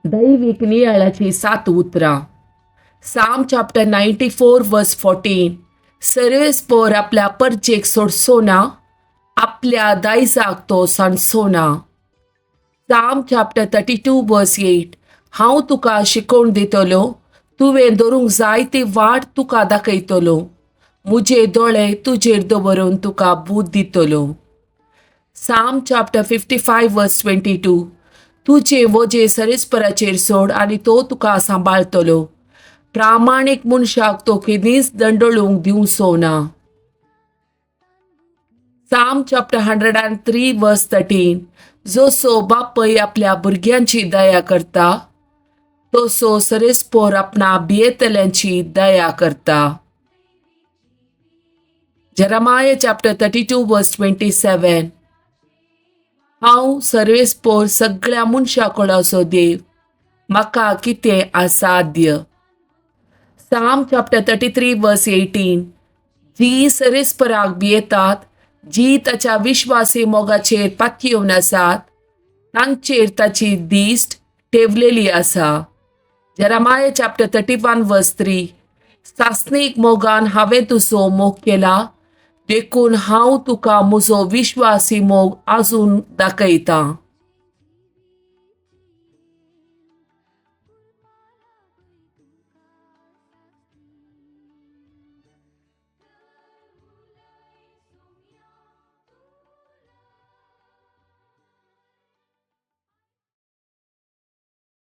दैवीक नियाळाची सात उतरां. Psalm chapter 94 verse 14. सर्वेस्पोर आपल्या परजेक सोडचो ना, आपल्या दायजाक तो सांडचो ना. Psalm chapter 32 verse 8. हांव तुका शिकोवन दितलो, तुवें धरूंक जाय ती वाट तुका दाखयतलो, म्हजे दोळे तुजेर दवरून तुका बूद दितलो. Psalm chapter 55 verse 22. तुजें वजें सरेस्पराचेर सोड आनी तो तुका सांबाळटलो, प्रामाणीक मनशाक तो केदींच दंडळूंक दिवचो ना. Psalm chapter 103 verse 13. जसो बापय आपल्या भुरग्यांची दया करता, तसो सरेस्पोर आपणा भियेतल्यांची दया करता. Jeremiah chapter 32 verse 27. हांव सर्वेस्पोर सगळ्या मनशा कुळाचो देव, म्हाका कितें असाध्य? Psalm chapter 33 verse 18. जी सरेस्पराक भियेतात, जी ताच्या विश्वासी मोगाचेर पातयेवन आसात, तांचेर ताची दिश्ट ठेवलेली आसा. Jeremiah chapter 31 verse 3. सासणीक मोगान हांवें तुजो मोग केला, देखून हांव तुका म्हजो विश्वासी मोग आजून दाखयतां.